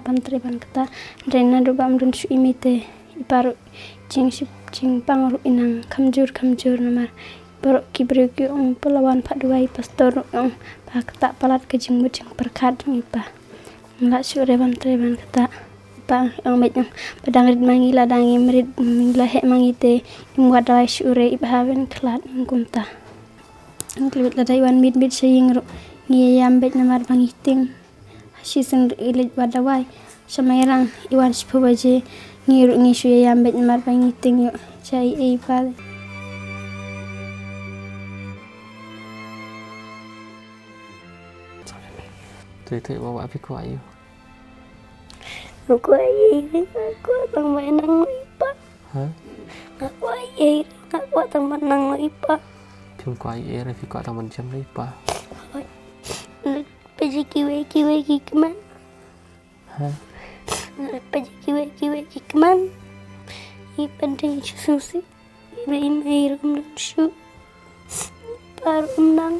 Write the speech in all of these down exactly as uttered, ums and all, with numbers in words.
ban trei ban kata. Hynrei naduh ba ym don shuh i mei te, i pa ruh jingship jingpang ruh i nang kham jur kham jur namar baroh ki briew ki ong, pala wan pat duwai, pastor ruh ong ba kata palat ka jingmut jingpyrkhat jong i pa. Nga lah shuh re ban trei ban kata. I pa ong beit ong ba dang rit ma ngi, la dang im rit ma ngi, la heh ma ngi te im wad dawai shuh re, i bha ban khlad, ong kumta. Ngi klet lada i wan miet miet sha ïing ruh ngi ïam beit namar ba ngi tieng. Shisien ruh i leit wad dawai sha Mairang, i wan shiphew baje, ngi ruh ngi shu ïam beit namar ba ngi tieng ïoh sha i ei i pa. Te te wa wa phi kwah ïa u? Nga kwah ïa i, nga kwah tang ban nang i pa. Ha? Nga kwah ïa i, nga kwah tang ban nang i pa. Phim kwah ïa i re, phi kwah tang ban shem re i pa. Hooid. Phi ji kiwei kiwei ki kmen. Ha? Phi ji kiwei kiwei ki kmen. I pa dei shu sngewsih. Ba i mei ruh ym nang shuh. I pa ruh ym nang.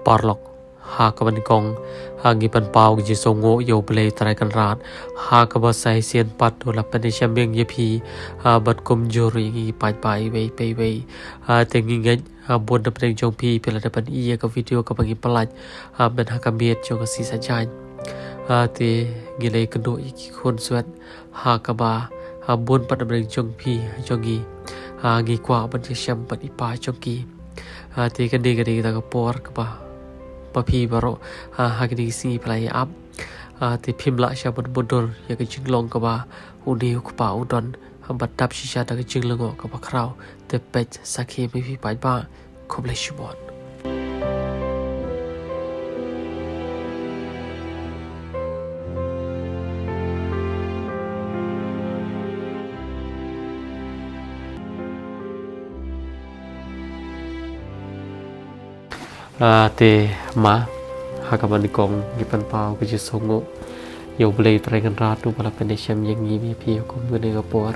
Paralok, ha kaba nyngkong, ha ngi pynpaw ka jingsngewnguh ïa U Blei Trai Kynrad, ha kaba sa shisien pat u la pynïashem ïa ngi ïa phi, ha bad kumjuh ïa ngi paidbah iwei pa iwei. Ha te ngi ngeit, ha bun na pdeng jong phi, phi la dep ban ïohi ïa ka video kaba ngi pynlait, ha mynta ha ka miet jong ka sngi Saitjaiñ. Ha te ngi la ïakynduh ïa ki khun swet, ha kaba, ha bun pat na pdeng jong phi, jong ngi. Ha ngi kwah ban ïashem bad i pa jong ki. Ha te kane ka dei kata ka por kaba, ba phi baroh, ha, ha kine ki sngi phi la ïa ap. Ha te phim lah shuh ban mutdur ïa ka jinglong kaba une u kpa u don. Ha bad dap shisha da ka jinglyngngoh kaba khraw. Te peit sakhi ma phi paidbah. Khublei shibun. Ah, te ma, ha kaba nyngkong ngi pynpaw ka jingsngewnguh ïa U Blei Trai Kynrad uba la pynïashem ïa ngi ïa phi ha kum kane ka por.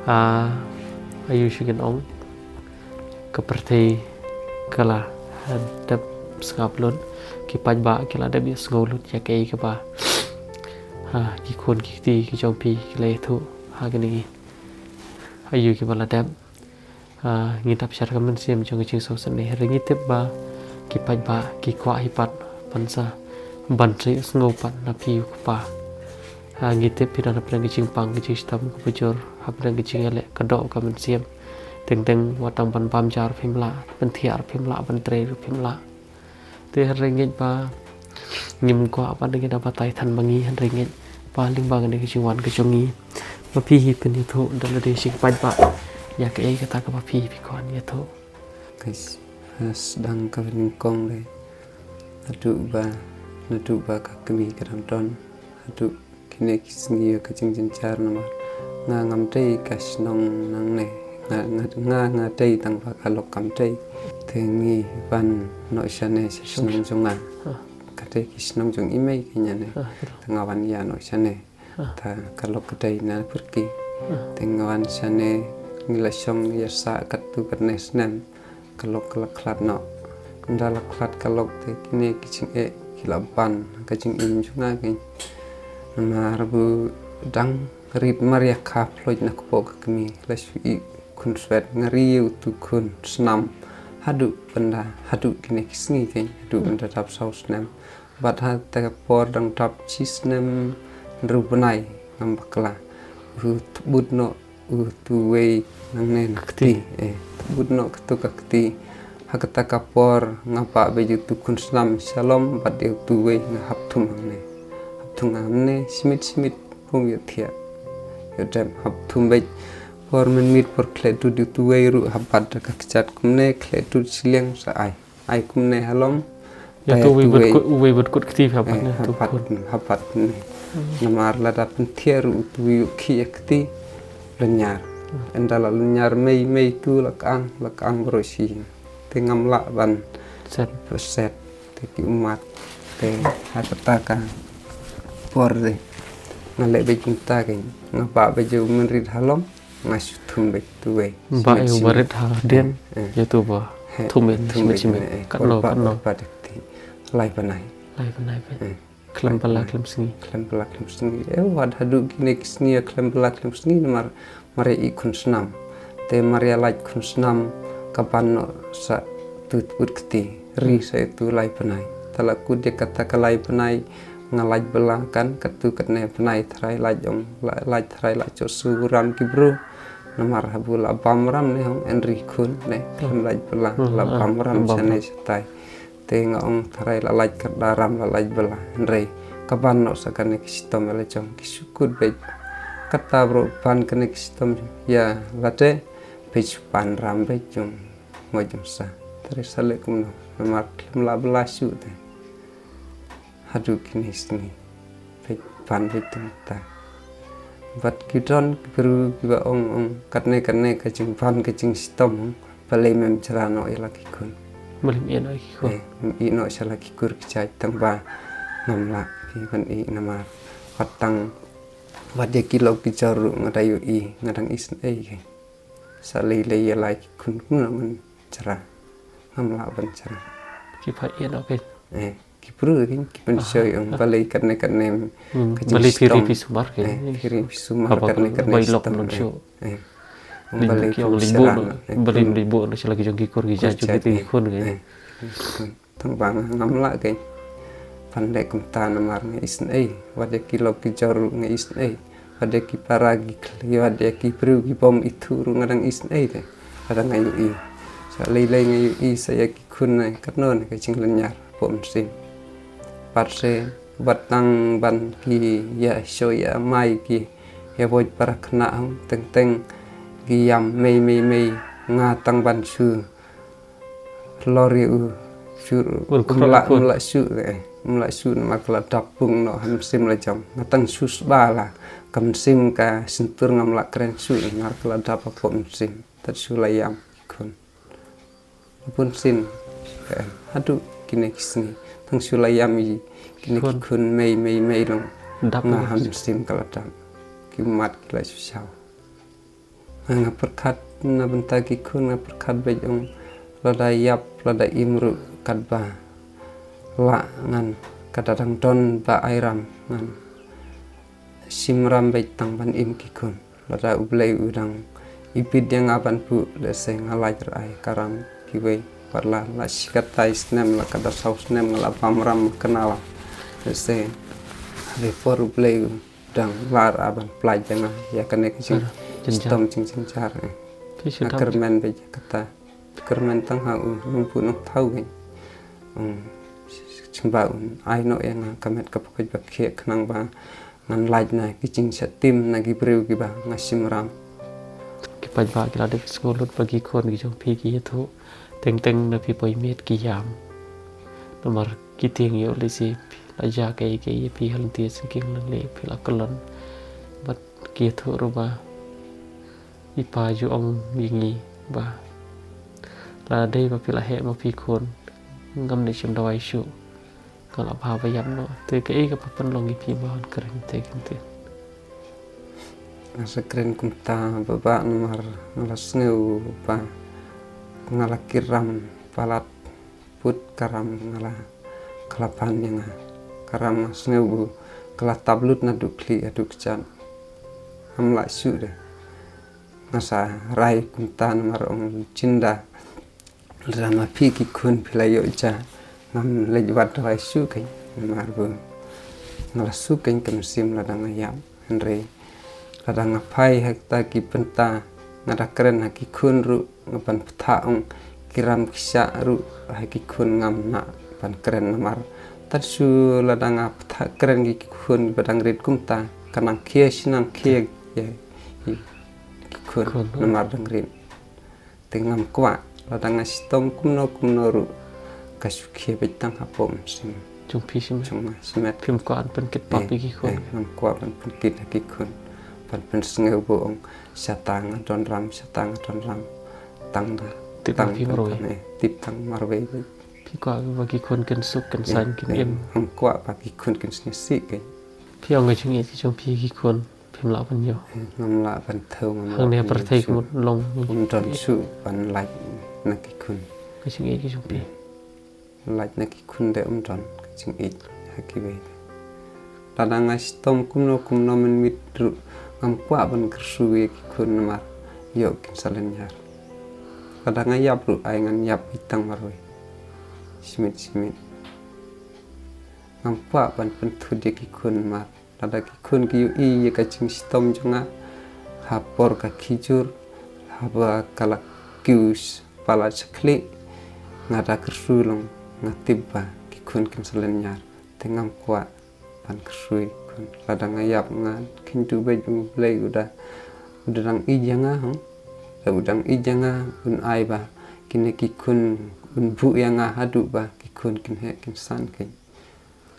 Ah, aïu shu ngin ong, ka pyrthei ka la dep sngap lut, ki paidbah ki la dep ïohsngew lut ïa kaei kaba, ha, ki khun ki kti ki jong phi ki la ïathuh ha kine ki aïu kiba la dep. Ah, ngi dap shad ka mynsiem jong ka jingsngewsynei, hynrei ngi tip ba ki paidbah ki kwah hi pat ban sa, ban sa ïohsngew pat na phi u kpa. Ah, ngi tip phi don hapdeng ka jingpang ka jingshitom kaba jur, hapdeng ka jingïaleh ka doh ka mynsiem. Teng teng wat tang ban bam ja ruh phim lah, ban thiah ruh phim lah, ban trei ruh phim lah. Te hynrei ngeit ba ngim kwah ba ngin da batai than ma ngi, hynrei ngeit ba lyngba kane ka jingwan ka jong ngi, ba phi hi phin ïathuh da lade sha ki paidbah ïa kaei kata kaba phi, phi kwah ïathuh. Ka s-, ha sdang kaba nyngkong de, naduh ba, naduh ba ka kmie ka dang don haduh kine ki sngi ïa ka jingjynjar namar nga ngam dei ka shnong nangne, nga, nga, nga, nga dei tang ba ka lok kam dei. Te ngi wan noh shane sha shnong jong nga. Ah. Ka dei ki shnong jong i mei ki ïa ne. Ah, betul. Te nga wan ïa noh shane. Ah. Ta ka lok ka dei na Pyrki. Ah. Te nga wan shane ngi la shong ïa sah katto katne snem. Ka lok ka la khlad noh. Ynda la khlad ka lok te kine ki jingeh ki la ban ha ka jingim jong nga kein. Namar ba dang rit mar ïa ka ploid na kpoh ka kmie, la shu ïoh khun swet, nga ri ïa utu khun snam haduh ynda, haduh kine ki sngi kein, haduh ynda dap saw snem. Bad ha kata ka por dang dap shi snem hynriew bnai ngam bakla, u thbut noh utu uwei nangne na kti. Kti. Eh, thbut noh katu ka kti. Ha kata ka por nga bah beit utu khun snam shalom bad ïa utu uwei nga hap thum hangne. Hap thum hangne, shimit shimit bym ïoh thiah ïoh dem, hap thum beit. Por mynmiet por khleh dud ïa utu uwei ruh hap bat da ka kjat kumne, khleh dud shiliang sa ai. Ai kumne halom. Ïa tu uwei bad kut, uwei bad kut kti phi hap bat ne, tu hapat, khun. Hapat ne. Hmm. Namar lada pynthiah ruh utu uwei u khih ïa kti, lynñiar. Hmm. Ynda la lynñiar mei, mei tu la kang, la kang baroh shi. Te ngam lah ban set. Set. Te ki ummat. Te ha kata ka por de. Nga leh beit kumta kein. Nga bah beit u mynrit halom. Nga shu thum beit tu wei. Ba ïa u barit ha dien. Eh, eh. Ïa tu ba. He, thum beit, thum beit, shimit, shimit. Eh, eh. Katno, katno. Ba dek ti. Lai bnai. Lai bnai peit. Khlem bylla khlem sngi. Khlem bylla khlem sngi. Eh, wat haduh kine ki sngi ïa khlem bylla khlem sngi namar mar ïa i khun snam. Te mar ïa lait khun snam ka ban noh sa tu tput kti. Ri sa tu lai bnai. Te la kut ïa kata ka lai bnai nga lait bylla kan katu katne bnai tharai lait ong la lait tharai la choh su ram ki bru. Namar habu la bam ram ne hong en ri khun ne khlem lait bylla la bam ram shane shatai. Te nga ong tharai la lait kyrda ram la lait bylla hynrei ka ban noh sa kane ki shitom ïa la jong ki shu kut beit. Kata bro ban kane ki shitom ïa lade beit shu pan ram beit jong mo jong sa. Tharai sa leh kumno namar khlem la bylla shu te. Haduh kine sngi. Peit ban peit tang ta. Bad ki don ki bru kiba ong ong katne katne ka jingban ka jingshitom ong balei mem jra noh ïa la ki khun. Balei mem ïeh noh ïa ki khun. Eh, mem ïeh noh sha la ki kur ki jait tang ba ngam lah ki ban ïeh namar wat tang wat ïa ki lok ki jor ruh nga da ïohi nga dang isynei ki. Sa lei lei ïa la ki khun kumno ngan jra. Ngam lah ban jra. Ki pha ïeh noh ki. Eh. Ki bru kin ki pynshoi ong balei katne katne ka jing balei phi ri phi sumar ke. Eh, phi ri phi sumar katne katne bai lok non shu. Eh. Ong balei ki ong ling bu balei ling bu no shala ki jong ki kur ki ja jong ki khun ke. Tang bang ngam lah ke. Pan de kumta namar nga isynei wat de ki lok ki jor nga isynei. Wat de ki para ki khli wat de ki bru ki bom itu ru nga dang isynei de. Wat nga ïohi. Sa lei lei nga ïohi sa ïa ki khun ne katno ne ka jinglyniar. Pom sim. Pat se wat tang ban ki ïa sho ïa mai ki ïa boj para khna hong teng teng ki ïam mei mei mei nga tang ban shu lor ïa u shu um lah um lah shu eh um lah shu namar ka la dap pung noh ha mynsiem la jong nga tang shu sba la ka mynsiem ka syntur ngam lah kren shu namar ka la dap ha pom mynsiem tat shu la ïam khun. Bun sien. Haduh kine ki sngi tang shu la ïam i kine ki khun mei mei mei long. Nga ham sim ka la dap ki mat ki la shu shaw. Nga pyrkhat na bynta ki khun nga pyrkhat beit ong lada ïap lada im ruh katba lah ngan ka da dang don ba ai ram ngan shim ram beit tang ban im ki khun. Lada U Blei u dang ibit ïa nga ban buh lehse nga lait ra ai ka ram kiwei. Wat la la shi katai snem la ka da saw snem nga la bam ram kane la lehse ha por U Blei u dang lar a ban pynlait ïa nga ïa kane ka jing stom jing jynjar. Nga kyrmen beit ïa kata. Kyrmen tang ha u nongbuh nongthaw ngi. Chimba un ai noh ïa nga ka met ka pyrkhat ba khie khnang ba ngan lait na ki jingshah tim na ki briew kiba nga shim ram. Ki paidbah ki la dep sngew lut ba ki khun ki jong phi ki ïathuh teng teng na phi poi miet ki ïam. Namar ki tieng ïoh lehse phi la jia kaei kaei ïa phi ha lynti syngkien lane phi la kyllon. Bad ki ïathuh ruh ba i pa ju ong ïa ngi ba la dei ba phi la heh ma phi khun ngam dei shem dawai shuh. Nga la bha ba ïap noh te kaei kaba pynlong ïa phi ba wan kren te kynti. Nga sa kren kumta ba ba namar nga la sngew ba nga la kiram palat put ka ram nga la ka la pan ïa nga ka ram nga sngew ba ka la tap lut naduh khlieh haduh kjat. Ngam lah shuh de nga sa rai kumta namar ong jinda. Lada ma phi ki khun phi la ïoh ja ngam leit wad dawai shuh kein namar ba nga la shu kein ka mynsiem lada nga ïap hynrei lada nga phai ha kita ki bynta nga da kren ha ki khun ruh nga ban bthah ong ki ram ki shah ruh ha ki khun ngam nah ban kren namar tat shu lada nga bthah kren ki khun ba dang rit kumta ka nang khie shi nang khie ïa ki khun namar dang rit. Te ngam kwah lada nga shitom kumno kumno ruh ka shu khie beit tang hapoh mynsiem. Jong phi shimet. Jong nga shimet. Phim kwah ban pynkit pap ïa ki khun. Ngam kwah ban pynkit ha ki khun ban pynsngew ba ong shata nga don ram shata nga don ram. Tang da tip tang phi marwei. Tip tang marwei beit. Phi kwah ba ki khun kin suk kin saiñ kin im. Ngam kwah ba ki khun kin sngewsih kein. Phi ong ka jingïeit ka jong phi ki khun. Phim lah ban ïoh. Ngam lah ban thew ngam lah. Hangne ha pyrthei ka mut long. Um don shuh ban lait na ki khun. Ka jingïeit ka jong phi. Lait na ki khun de um don. Ka jingïeit ha kiwei. Lada nga shitom kumno kumno mynmiet ruh, ngam kwah ban kyrsu ïa ki khun namar ïoh kin sa lynñiar. Lada nga ïap ruh, ai ngan ïap beit tang marwei. Shimit shimit. Ngam kwah ban pynthut ïa ki khun namar lada ki khun ki ïohi ïa ka jingshitom jong nga ha por ka khijur, haba ka la kiew palat sha khlieh, nga da kyrsu long, nga tip ba ki khun kin sa lynñiar. Te ngam kwah ban kyrsu ïa ki khun. Lada nga ïap, nga kheiñ tu beit, U Blei u da, u da dang ïeit ïa nga, hang. Lada u dang ïeit ïa nga, un ai ba kine ki khun, un buh ïa nga haduh ba ki khun kin heh kin san keiñ.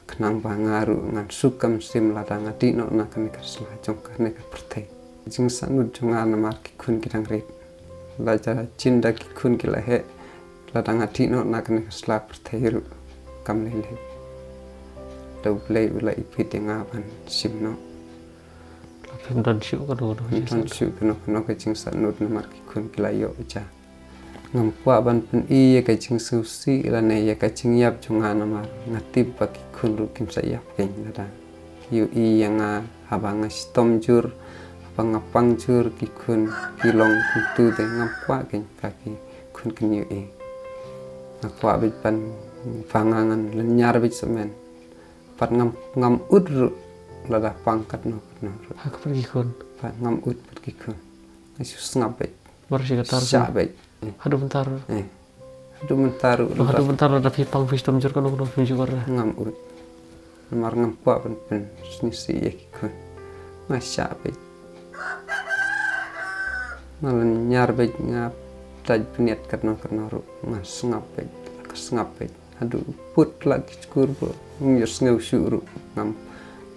Khnang ba nga ruh ngan suk ka mynsiem lada nga dih noh na kane ka sla jong kane ka pyrthei. Jingsangnud jong nga namar ki khun ki dang rit. Lada jin da ki khun ki la heh, lada nga dih noh na kane ka sla pyrthei ruh kam lei lei. Da U Blei u la ïapeit ïa nga ban shim noh. Phim don shuh kano kano, phim don shuh kano kano ka jingsangnud namar ki khun ki la ïoh ja. Ngam kwah ban pyni ïa ka jingsngewsih lane ïa ka jingïap jong nga namar nga tip ba ki khun ruh kim sa ïap keiñ lada ki ïohi ïa nga haba nga shitom jur, haba nga pang jur, ki khun ki long kumtu, te ngam kwah keiñ ba ki khun kin ïohi. Nga kwah beit ban ba nga ngan lynñiar beit shmen. Pat ngam, ngam ud ruh lada pang katno katno ruh. Ha ka, pat ki khun. Pat ngam ud pat ki khun. Nga shu sngap beit. Mar shi katta ruh. Shah beit. Eh. Haduh mynta ruh. Eh. Haduh mynta ruh. Haduh mynta ruh lada phi pang phi shitom jur kano kano phim ju ud ruh. Ngam ud. Namar ngam kwah ban pynsngewsih ïa ki khun. Nga shah beit. Nga lynñiar beit, nga dait bniat katno katno ruh. Nga sngap beit, la ka sngap beit. Haduh put la ki skur ruh. Ngam ïohsngew shuh ruh. Ngam,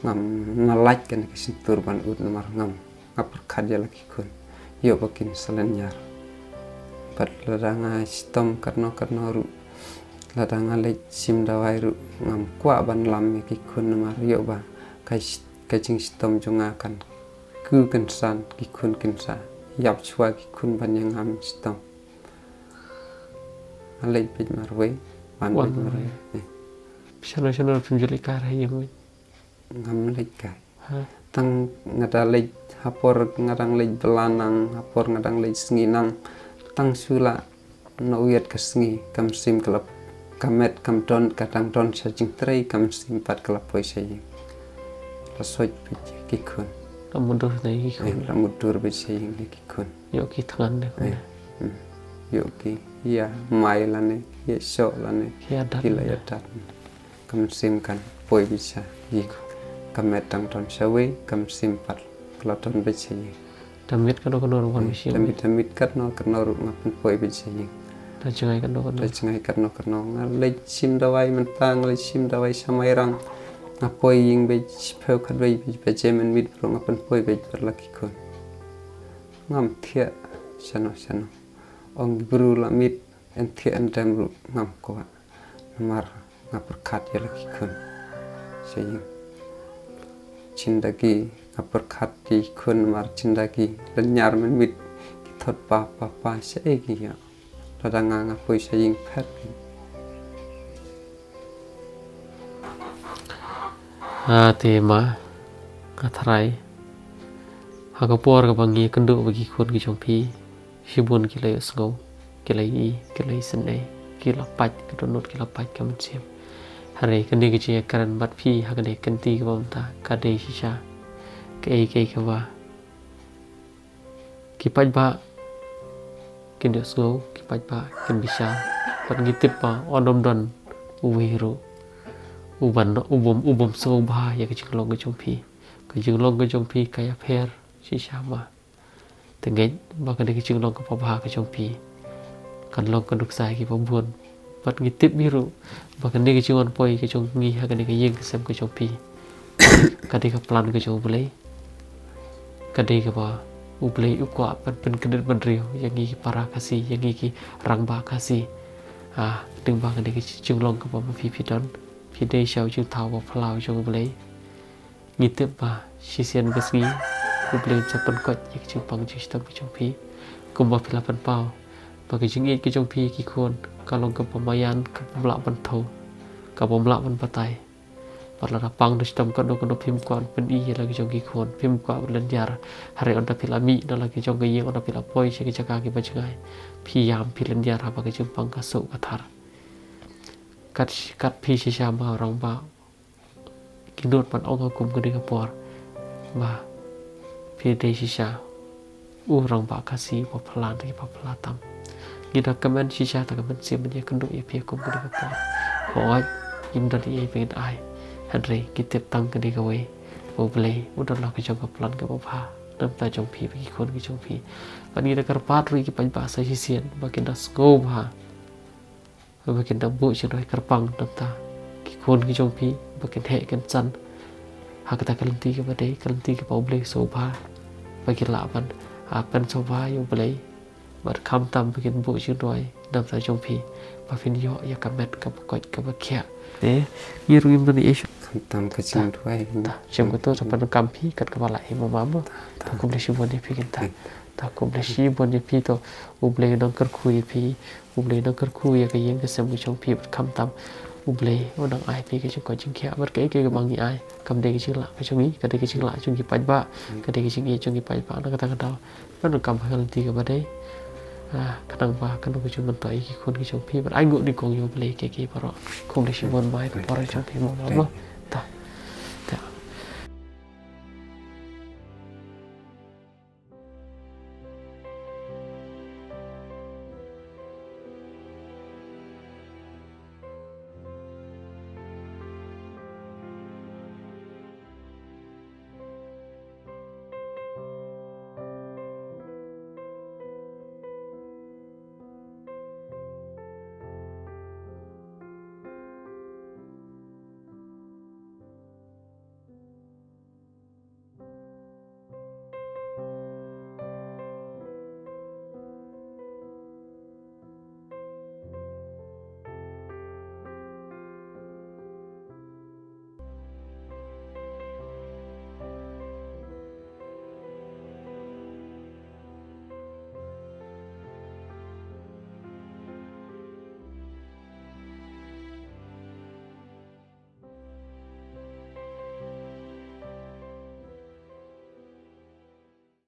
ngam nalait kane ka shyntur ban ud namar ngam. Nga pyrkhat ïa la ki khun. Ïoh ba kin sa lynñiar. Bad lada nga shitom katno katno ruh, lada nga leit shim dawai ruh, ngam kwah ban lam ïa ki khun namar ïoh ba ka sh-, ka jingshitom jong nga kan kiew kynsan, ki khun kin sa ïap shuwa ki khun ban ïa ngam shitom. Nga leit beit marwei, wan beit marwei. Eh. Shano shano phim ju leit kai ha ïing beit? Ngam leit kai. Ha. Tang nga da leit ha por nga dang leit bylla nang, ha por nga dang leit sngi nang, tang shu la na u ïat ka sngi, ka mynsiem ka la, ka met kam don, ka dang don sha jingtrei, ka mynsiem pat ka la poi sha ïing. La soi beit ki khun. La mutdur na ki khun. Eh, la mutdur beit sha ïing na ki khun. Ïoh ki thngan na ki khun. Eh, hmm. Ïoh ki ïa mai lane, ïa shoh lane. Ïa dat. Ki la ïa dat. Ka mynsiem kan poi beit sha ïing. Ka met dang don shawei, ka mynsiem pat ka la don beit sha ïing. Da miet katno katno ruh wan beit sha ïing. Da miet, da miet katno katno ruh nga pynpoi beit sha ïing. Da jngai katno katno. Da jngai katno katno. Nga leit shim dawai mynta, nga leit shim dawai sha Mairang. Nga poi ïing beit shiphew khatwei beit, beit sha mynmiet ruh nga pynpoi beit bad la ki khun. Ngam thiah shano shano. Ong ki briew la miet, yn thiah yn dem ruh ngam kwah. Namar nga pyrkhat ïa la ki khun. Sha ïing. Jin da ki nga pyrkhat ïa ki khun namar jin da ki lynñiar mynmiet ki thot pa, pa, pa, shaei ki ïa. Lada nga nga poi sha ïing phet ki. Ha te ma, nga tharai. Ha ka por kaba ngi kynduh ba ki khun ki jong phi. Shibun ki la ïohsngew, ki la ïohi, ki la isynei, ki la pait, ka dohnud ki la pait ka mynsiem. Hynrei kane ka jingïakren bad phi ha kane ka kynti kaba mynta ka dei shisha kaei kaei kaba ki paidbah kin ïohsngew, ki paidbah kin bishar. Bad ngi tip ba ym don uwei ruh u ban, u bym, u bym sngewbha ïa ka jinglong ka jong phi. Ka jinglong ka jong phi ka ïapher shisha ma. Te ngeit ba kane ka jinglong kaba bha ka jong phi kan long ka nuksa ïa kiba bun. Bad ngi tip hi ruh ba kane ka jingwan poi ka jong ngi ha kane ka ïing ka sem ka jong phi ka dei ka plan ka jong U Blei. Ka dei kaba U Blei u kwah ban pynkynduh bynriew ïa ngi ki para Khasi, ïa ngi ki rangbah Khasi. Ah, dei ba kane ka jinglong kaba ma phi phi don, phi dei sha u jingthaw ba phyllaw jong U Blei. Ngi tip ba shisien ka sngi U Blei un sa pynkoit ïa ka jingpang jingshitom ka jong phi. Kumba phi la pynpaw ba ka jingïeit ka jong phi ïa ki khun ka long kaba maïan, kaba ym lah ban thew. ka bym lah ban batai. Bad lada pang da shitom katno katno phim kwah ban pyni ïa la ki jong ki khun, phim kwah ban lynñiar. Hynrei ynda phi la mih na la ki jong ka ïing, ynda phi la poi sha ki jaka kiba jngai, phi ïam phi lynñiar haba ka jingpang ka suk ka thar. Kat, kat phi shisha ma u rangbah, ki nud ban ong ha kum kane ka por ba phi dei shisha u rangbah Khasi uba phylla na kiba phylla tam. Ngi da kmen shisha, da kmen shisha ban ïakynduh ïa phi ha kum kane ka por. Hooid, ngim don ei ei ba ngin ai, hynrei ngi tip tang kane kawei, ba U Blei u don la ka jong ka plan kaba bha na ka bynta jong phi bad ki khun ki jong phi. Bad ngi da kyrpad ruh ïa ki paidbah sa shisien ba kin da sngewbha, ba kin da buh jingduwai kyrpang na ka bynta ki khun ki jong phi, ba kin heh kin san ha kata ka lynti kaba dei, ka lynti kaba U Blei u sngewbha, ba kin lah ban, ah, pynsngewbha ïa U Blei. Bad khamtam ba kin buh jingduwai na ka bynta jong phi, ba phin ïoh ïa ka met kaba koit kaba khiah. Eh, ngi ruh ngim don ei ei shuh. Khamtam ka jingduwai. Ta, shem kato, sa pyndonkam phi kat kaba lah hi, mama mo. Ta, khublei shibun ïa phi kynta. Ta, khublei shibun ïa phi to. U Blei u nang kyrkhu ïa phi. U Blei u nang kyrkhu ïa ka ïing ka sem ka jong phi bad khamtam U Blei u nang ai phi ka jingkoit jingkhiah bad kaei kaei kaba ngi ai. Kam dei ka jinglah ka jong ngi, ka dei ka jinglah jong ki paidbah, ka dei ka jingïeit jong ki paidbah. Na kata ka daw, pyndonkam ha ka lynti kaba dei. Ah, khnang ba kan ym ju myntoi ïa ki khun ki jong phi bad ainguh nyngkong ïa U Blei ïa kiei kiei baroh. Khublei shibun, mai, ka por jong phi mo, mo.